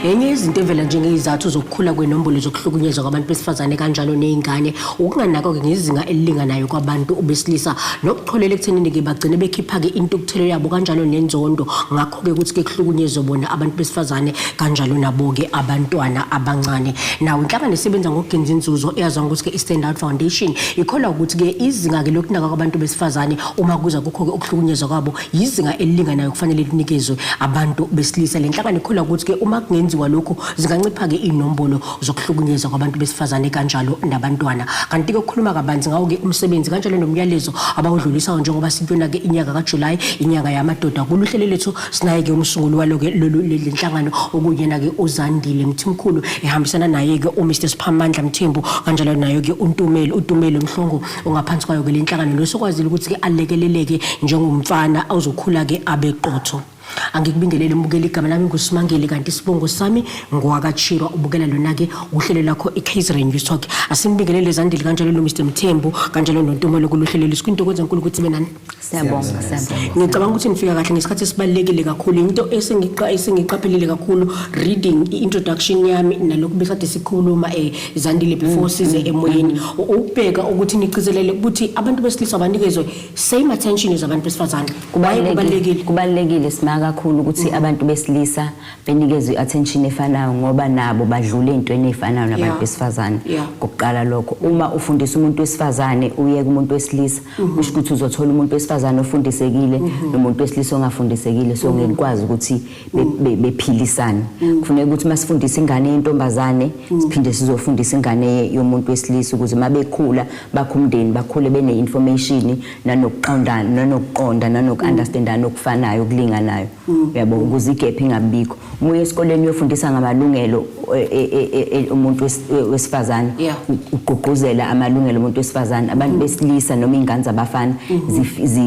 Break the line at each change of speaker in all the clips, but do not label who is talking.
Enye yezinto evela njengezizathu zokukhula kwenombolo zokuhlukunyezwa kwabantu besifazane kanjalo nezingane ukunganakwa-ke ngezinga elilinganayo kwabantu besilisa nokucholela ekuthenini-ke bagcine bekhipha-ke intukuthelo yabo kanjalo nenzondo, ngakho-ke ukuthi-ke kuhlukunyezwe bona abantu besifazane kanjalo nabo-ke abantwana abancane. Nawo inhlangano esebenza ngokugenza inzuzo eyaziwa ngokuthi-ke i-Stand Out Foundation ikholwa ukuthi-ke izinga-ke lokunaka kwabantu besifazane uma kuza kukho-ke ukuhlukunyezwa kwabo yizinga elilinganayo kufanele linikezwe abantu besilisa. Le nhlangano ikholwa ukuthi-ke uma kungenziwa lokhu zingancipha-ke iy'nombolo zokuhlukunyezwa kwabantu besifazane kanjalo nabantwana. Kanti-ke ukukhuluma kabanzi ngawo-ke umsebenzi kanjalo nomyalezo abawudlulisayo njengoba sikuyona-ke inyanga kaJulayi, inyanga yamadoda, kuluhlelo lethu sinaye-ke umsunguli walo-ke lolu le nhlangano okuyena-ke uZandile Mthimkhulu, ehambisana naye-ke uMr Siphamandla Mthembu kanjalo nayo-ke uNtumelo uTumelo Mhlongo ongaphansi kwayo-ke le nhlangano nosokwazile ukuthi-ke alekeleleke njengomfana ozokhula-ke abe qotho. Angikubingelele mbukeli, igama lami nguSimangele kanti isibongo sami ngowakaChirwa. Ubukela lona-ke uhlelo lakho i-KZN News Talk. Asimbingelele Zandile kanjalo no-Mr Mthembu kanjalo noNtumelo kuluhlelo lwethu. Kwintokozo enkulu ukuthi ibe nani.
Siyabonga, siyabonga.
Ngicabanga ukuthi nifika kahle ngesikhathi esibalulekile kakhulu. Into esengiqaphelile kakhulu reading i-introduction yami nalokhu bekade sikhuluma Zandile before size emoyeni, ukubheka ukuthi nigcizelele ukuthi abantu besilisa banikezwe same attention as abantu besifazane. Why kubalulekile?
Kubalulekile sima kakhulu ukuthi abantu besilisa benikezwe i-attention efanayo ngoba nabo badlule ey'ntweni ey'fanayo nabantu besifazane. Kokuqala lokho, uma ufundisa umuntu wesifazane uyeke umuntu wesilisa, kusho ukuthi uzothola umuntu wesifazane ofundisekile nomuntu wesilisa ongafundisekile, so ngeke ukwazi ukuthi bephilisane. Kufuneka ukuthi masifundise ingane yentombazane siphinde sizofundisa ingane yomuntu wesilisa ukuze mabekhula bakhe umndeni bakhule bene-information nanokuqondana nanokuqonda nanoku-understandana okufanayo okulinganayo, uyabo, ukuze igap ingabikho. Uma uya esikoleni uyofundisa ngamalungelo umuntu wesifazane, ugqugquzela amalungelo omuntu wesifazane, abantu besilisa noma iy'ngane zabafana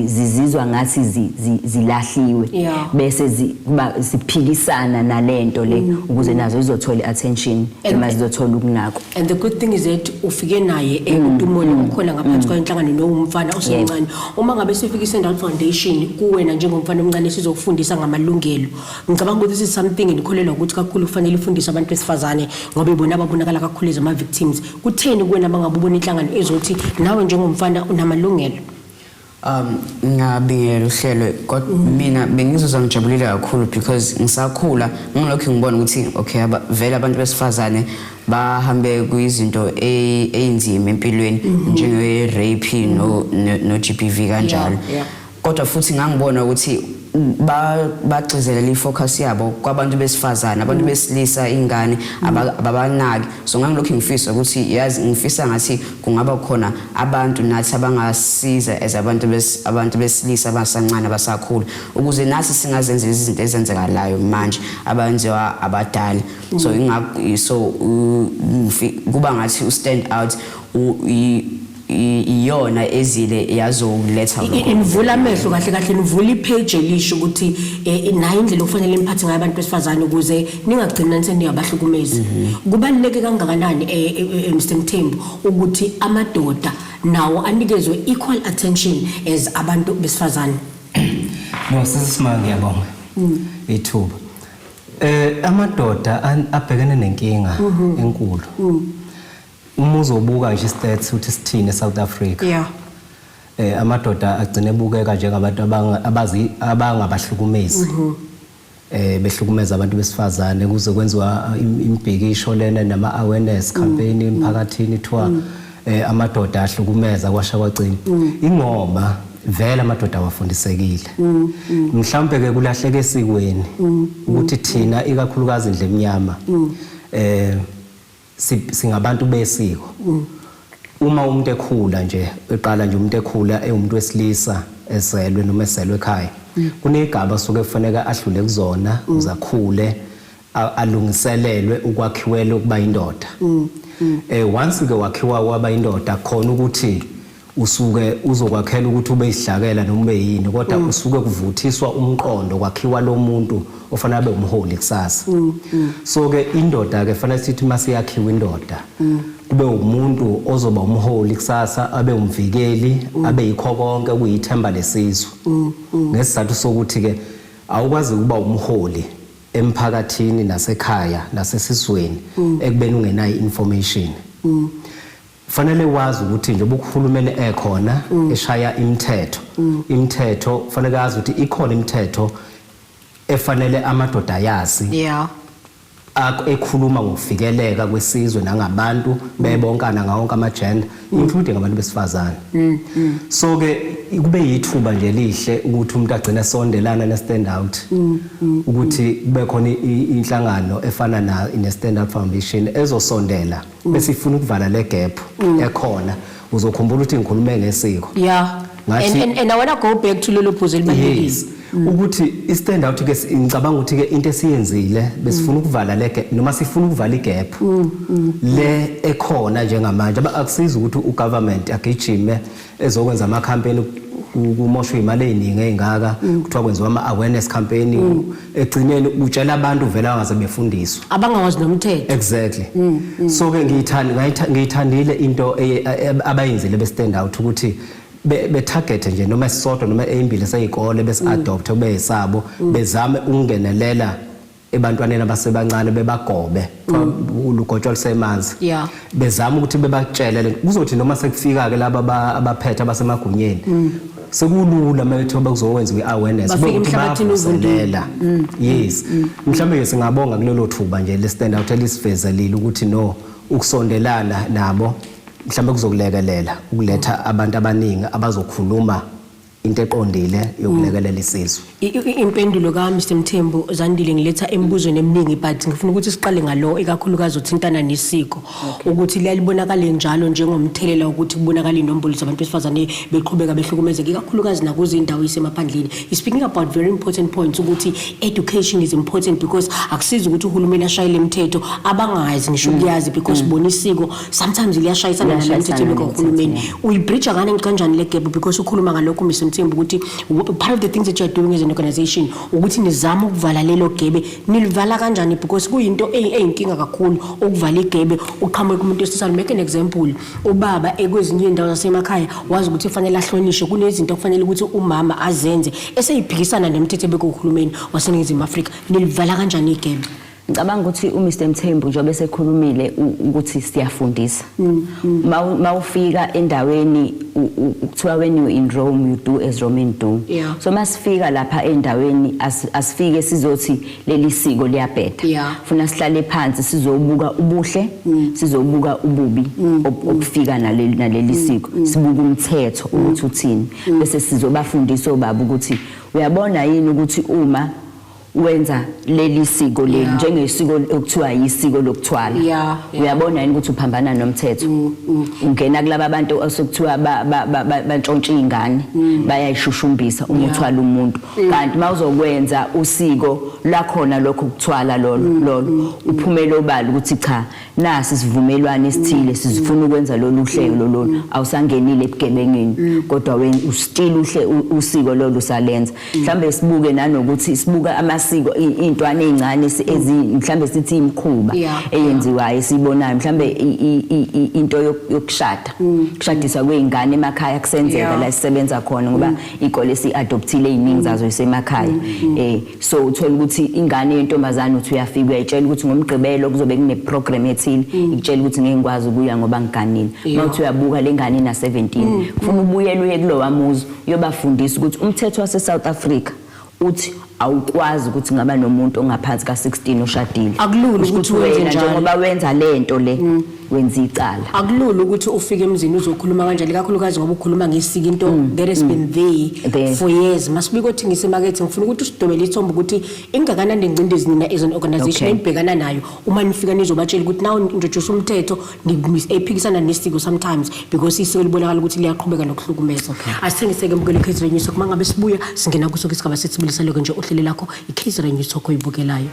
zizizwa ngathi zilahliwe, bese kuba ziphikisana nalento le ukuze nazo zizothola i-attention noma zizothola ukunakwa.
And the good thing is that ufike naye uTumelo ukhona ngaphansi kwayo inhlangano nowumfana osemncane. Uma ngabe sifika i-Stand Out Foundation kuwena njengomfana omncane sizokufundisa ngamalungelo. Ngicabanga ukuthi this is something engikholelwa ukuthi kakhulu kufanele ifundiswe abantu besifazane ngoba ibona ababonakala kakhulu as ama-victims. Kutheni kuwena mangabe ubona inhlangano ezothi nawe njengomfana unamalungelo?
Ngiyabingelela uhlelo, kodwa mina bengizizwa ngijabulile kakhulu because ngisakhula ngilokhu ngibona ukuthi okay, vele abantu besifazane bahambe kwizinto ey'nzima empilweni njenge-rape no GBV kanjalo. Kodwa futhi ngangibona ukuthi bagcizelela i-focus yabo kwabantu besifazane, abantu besilisa ingane ababanaki. So ngangilokhu ngifisa ukuthi yazi ngifisa ngathi kungaba khona abantu nathi abangasiza as abantu besilisa abasancane abasakhula ukuze nathi singazenza lezi zinto ezenzekalayo manje abenziwa abadala. So kuba ngathi u-Stand Out iyona ezile yazoletha lokho.
Inivula amehlo kahle kahle, nivula ipage elisho ukuthi nayo indlela okufanele niphathe ngayo abantu besifazane ukuze ningagcini nani seniyabahlukumezi. Kubaluleke kangakanani Mr Mthembu ukuthi amadoda nawo anikezwe equal attention as abantu besifazane?
No, sisisimanga, ngiyabonga ithuba. Amadoda abhekene nenkinga enkulu. Uma uzobuka nje istats ukuthi sithini eSouth Africa. Amadoda agcine ebukeka njengabantu abazi abangabahlukumezi. Behlukumeza abantu besifazane kuze kwenziwa imibhikisho lena nama awareness campaign emphakathini kuthiwa amadoda ahlukumeza kwasha kwacima. Ingoba vele amadoda awafundisekile. Mhlawumbe ke kulahleke esikweni ukuthi thina ikakhulukazi indle emnyama singabantu besiko. Uma umuntu ekhula nje, eqala nje umuntu ekhula ewumuntu wesilisa ezelwe noma ezelwe ekhaya, kunegaba asuke kufanele adlule kuzona ukuze akhule alungiselelwe ukwakhiwela ukuba indoda. Once ke wakhiwa waba indoda, khona ukuthi usuke uzokwakhela ukuthi ube isidlakela noma ube yini, kodwa usuke kuvuthiswa umqondo kwakhiwa lo muntu ofanele abe umholi kusasa. So ke indoda ke fanele sithi masiyakhiwa indoda kube umuntu ozoba umholi kusasa, abe umvikeli, abe yikho konke okuyithemba lesizwe. Ngesizathu sokuthi ke awukwazi ukuba umholi Emphakathini nasekhaya nasesizweni, ekubeni ungenayo information, fanele wazi ukuthi njengoba uhulumeni ekhona eshaya imithetho, imithetho kufanele azi ukuthi ikhona imithetho efanele amadoda ayazi ekhuluma ngokuvikeleka kwesizwe nangabantu bebonkana ngawonke ama-gender, including abantu besifazane. So ke kube yithuba nje lihle ukuthi umuntu agcine esondelana ne-Stand Out, ukuthi kube khona inhlangano efana na ne-Stand Out Foundation ezosondela bese ifuna ukuvala le gap ekhona. Uzokhumbula ukuthi ngikhulume ngesiko.
And I want to go back to lelo phuzu elibalulekile.
Yes, ukuthi i-Stand Out ke, ngicabanga ukuthi ke into esiyenzile, besifuna ukuvala le gap noma sifuna ukuvala igap le ekhona njengamanje. Akusizi ukuthi ugovernment agijime ezokwenza ama campaign, kumoshwe imali eziningi ezingaka, kuthiwa kwenziwa ama awareness campaign, egcineni utshela abantu vele abangaze befundiswa,
abangawazi nomthetho.
Exactly. So ke ngiyithandile into abayenzile be Stand Out, ukuthi be target nje noma esisodwa noma ezimbili sezikole, bese adopt kube yesabo, bezame ukungenelela ebantwaneni abasebancane, bebagobe lugotshwa lusemanzi, bezama ukuthi bebatshele le kuzothi noma sekufika ke laba abaphethe abasemagunyeni, sekulula mawethu bekuzokwenziwa i-awareness.
Bafike
ukuthi
emhlabathini uvundile.
Bayavuselela. Yes, mhlawumbe ke singabonga kulelo thuba nje le Stand Out elisivezelile ukuthi no ukusondelana nabo mhlawumbe kuzokulekelela ukuletha abantu abaningi abazokhuluma into eqondile yokulekelela isizwe.
Impendulo ka Mr Mthembu, Zandile, ngiletha emibuzweni eminingi, but ngifuna ukuthi siqale ngalo ikakhulukazi uthintana nesiko, ukuthi liyalibonakale njalo njengomthelela ukuthi kubonakala inombolo zabantu besifazane beqhubeka behlukumezeka, ikakhulukazi nakuzindawo ezisemaphandleni. He's speaking about very important points, ukuthi education is important, because akusizi ukuthi uhulumeni ashayele imithetho abangazi ngisho ukuyazi, because bona isiko sometimes liyashayisana nale
Liyashayisana
mithetho kahulumeni.
Nemithetho.
Uyibridge kani kanjani le gap? Because ukhuluma ngalokho Mr Mthembu ukuthi part of the things that you are doing as an organization ukuthi nizame ukuvala lelo gebe. Nilivala kanjani? Because kuyinto eyinkinga kakhulu ukuvala igebe uqhamuke kumuntu wesifazane. Make an example, ubaba ekwezinye iy'ndawo zasemakhaya wazi ukuthi kufanele ahlonishwe, kunezinto okufanele ukuthi umama azenze eseyiphikisana nemithetho ebekwe uhulumeni waseNingizimu Afrika. Nilivala kanjani igebe?
Ngicabanga ukuthi uMr Mthembu njengoba esekhulumile ukuthi siyafundisa. Mawufika endaweni, kuthiwa when you in Rome, you do as Roman do. So masifika lapha endaweni, asifike sizothi leli siko liyabheda. Funa sihlale phansi sizobuka ubuhle, sizobuka ububi obufika naleli siko. Sibuka umthetho ukuthi uthini. Bese sizobafundisa obaba ukuthi uyabona yini ukuthi uma wenza leli siko leli, njengesiko okuthiwa yisiko lokuthwala, uyabona yini ukuthi uphambana nomthetho, ungena kulaba bantu osekuthiwa bantshontsha iy'ngane, bayayishushumbisa uma uthwala umuntu, kanti mawuzokwenza usiko lakhona lokho kuthwala lolo uphumele obala ukuthi cha, nasi isivumelwano esithile, sizifuna ukwenza lolu hlelo lolu, awusangenile ebugebengeni, kodwa wena ustill uhle usiko lolu usalenza. Mhlambe sibuke nanokuthi sibuka amasiko, iy'ntwana ey'ncane mhlambe sithi imikhuba eyenziwayo esiyibonayo, mhlambe into yokushada, kushadiswa kwey'ngane emakhaya kusenzeka la sisebenza khona, ngoba iy'kole esi-adoptile ey'ningi zazo isemakhaya. So uthola ukuthi ingane yentombazane, uthi uyafika uyayitshela ukuthi ngoMgqibelo kuzobe kune-program ethile, ikutshela ukuthi ngeke ngikwazi ukuya ngoba ngiganile. Uma uthi uyabuka, le ngane ina-17. Kufuna ubuyele uye kulowa muzi, uyobafundisa ukuthi umthetho wase-South Africa uthi awukwazi ukuthi ngaba nomuntu ongaphansi ka-16 oshadile.
Akulula
Kusho
ukuthi wenze
wena
njalo.
Njengoba wenza lento le, wenza icala.
Akulula ukuthi ufike emzini uzokhuluma kanjalo, ikakhulukazi ngoba ukhuluma ngesiko, into that has been there
There.
for years. Masibike othi ngisemakethe, ngifuna ukuthi usidobele isithombe ukuthi ingakanani lengcindezi nina as an organization enibhekana nayo uma nifika nizobatshela ukuthi now introduce umthetho ephikisana nesiko sometimes, because isiko libonakala ukuthi liyaqhubeka nokuhlukumeza. Asithengiseke mbukelo KZN News. Uma ngabe sibuya singena kuso isigaba sesibili saloko nje uhlelo lakho i-KZN News Talk oyibukelayo.